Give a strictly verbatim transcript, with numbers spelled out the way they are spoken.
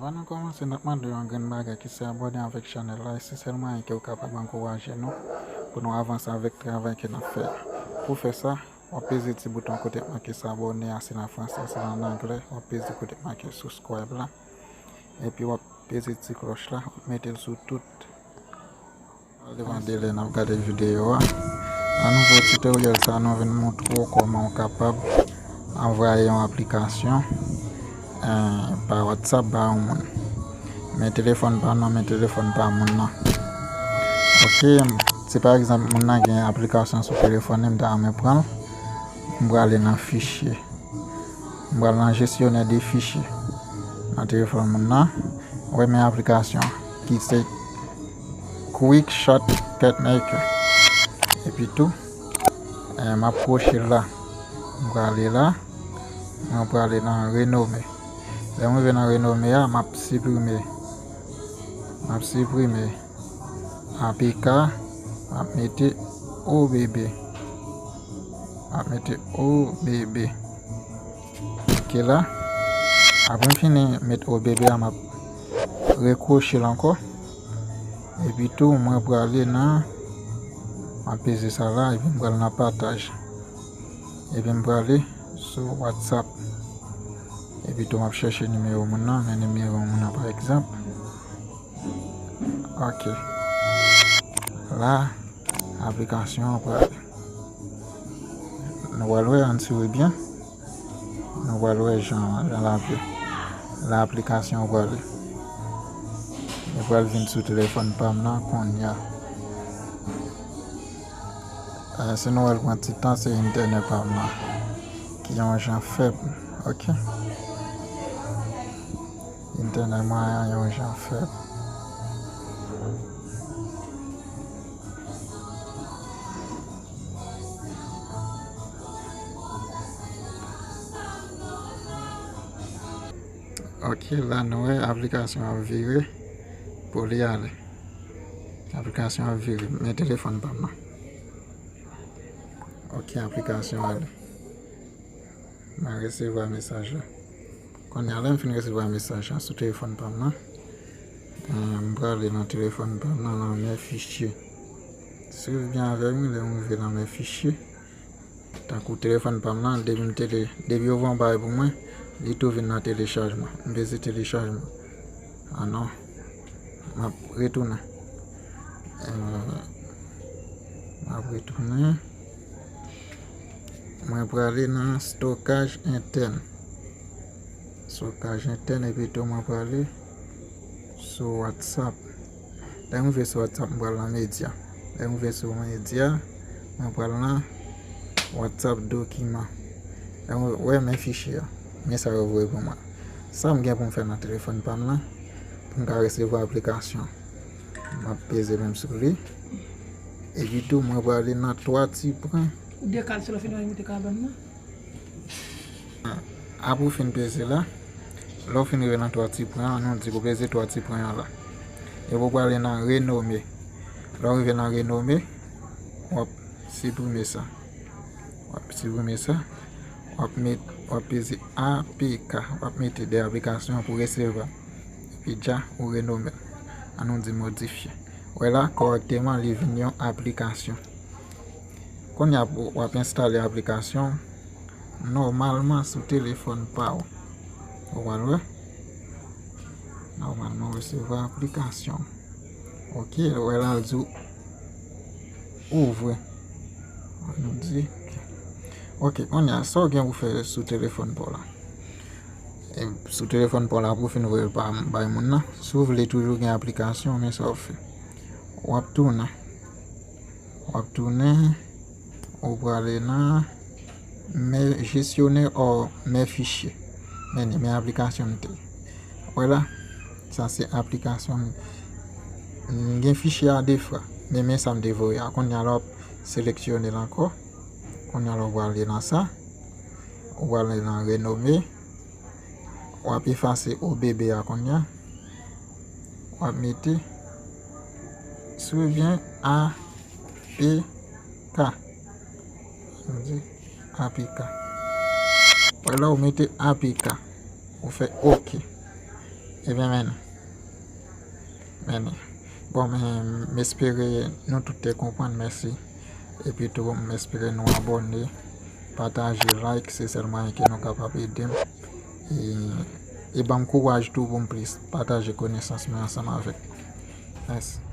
Anvan nou kòmanse, n ap mande w yon grenn bagay ki se abòne avèk chanèl la, e se sèl mwayen ke w kapab ankouraje nou pou nou avanse avèk travay ke n ap fè a. Pou fè sa, w ap peze ti bouton kote k make se abòne a, si l an fransè, si l an anglè, w ap peze kote k make subscribe la. Epi w ap peze ti klòch la, w ap mete l sou tout. Devan delè n ap gade videyo a. Nan nouvo tutorial sa, nou vin montre w kòman w kapab anvwaye yon aplikasyon, eh, pa WhatsApp ba yon moun. Men telefòn pa m nan, men telefòn pa moun nan. Ok, si pa egzanp moun nan gen aplikasyon sou telefòn li, m ta renmen pran l, m prale nan fichye. M pral nan jesyonè de fichye nan telefòn moun nan. Ou wè men aplikasyon ki se Quick Shortcut Maker. Epi tou, eh, m ap kwoche l la. M prale la. Mwen prale nan renome. Lè m rive nan renome a, m ap siprime. M ap siprime A P K, m ap mete O B B. M ap mete O B B. Ok la. Apre m fini met O B B a, m ap rekwoche l ankò. Epi tou, mwen prale nan, m ap peze sa la, epi m pral nan pataj. Epi m prale sou WhatsApp. Epi tou, m ap chèche nimewo moun nan, men nimewo moun nan, pa egzanp. Ok. La, aplikasyon an prale. Nou pral wè, ann swiv byen. Nou pral wè jan, jan l ap ye. La, aplikasyon an prale. Li pral vin sou telefòn pa m nan kounye a. Eh, si nou wè l pran ti tan, se entènèt pa m nan ki yon jan fèb. Ok. Entènèt mwen an yon jan fèb. Ok, la nou wè aplikasyon ap vire pou li ale. Aplikasyon ap vire, men telefòn pa m nan. Ok, aplikasyon ale. Mwen resevwa mesaj la. Kounye a, lè m fin resevwa mesaj la sou telefòn pa m nan, eh, m prale nan telefòn pa m nan, nan men fichye. Swiv byen avè m, lè m rive nan men fichye. Tankou telefòn pa m nan, depi m tele, depi yo voye yon bagay pou mwen, li tou vin nan telechajman. M peze telechajman. Ah non. M ap retounen. Eh, m ap retounen. Mwen prale nan stokaj entèn. Stokaj entèn, epi tou mwen prale sou WhatsApp. Lè m rive sou WhatsApp, m pral nan medya. Lè m rive sou medya, mwen pral nan WhatsApp dokiman. Lè m wè men fichye a, men sa yo voye pou mwen. Sa m gen pou m fè nan telefòn pa m nan, pou m ka resevwa aplikasyon. M ap peze menm sou li. Epi tou, mwen prale nan twa ti pwen. Ou dekal sou lè fini moute kabann nan? Apre w fin peze la, lè w fin rive nan twa ti pwen an, nou di pou peze twa ti pwen an la. Epi w prale nan renome. Lè w rive nan renome, w ap siprime sa. W ap siprime sa. W ap met, w ap peze A P K. W ap mete de aplikasyon pou resevwa. Epi dja, ou renome l. An nou di modifye. Wè la, kòrèkteman, li vin yon aplikasyon. Kounye a, w ap enstale aplikasyon nòmalman sou telefòn pa w. Ou pral wè. Nòmalman, w resevwa aplikasyon. Ok, wè la, l di w ouvre. Nou di, ok. Ok, kounye a, sa w gen pou fè sou telefòn pa w la? E sou telefòn pa w la pou w fin voye l pa, bay moun nan. Si w vle toujou gen aplikasyon, men sa w fè. W ap tounen. W ap tounen. Ou prale nan men jesyonè o men fichye. Men, men aplikasyon m te. Wè la, sa se aplikasyon m. M gen fichye a de fwa. Men, men sa m te voye a. Kounye a la w ap seleksyone l ankò. Kounye a la w prale nan sa. Ou prale nan renome. W ap efase O B B a kounye a. W ap mete sou byen A P K. Nou di A P K. Wè la w mete A P K. Ou fè ok. Ebyen, men. Men. Bon, men, m espere nou tout te konprann, mèsi. Epi tou, m espere nou abòne, pataje, like, se sèl mwayen ke nou kapab ede m. E, e ban m kouraj tou pou m plis pataje konesans mwen ansanm avèk. Mèsi.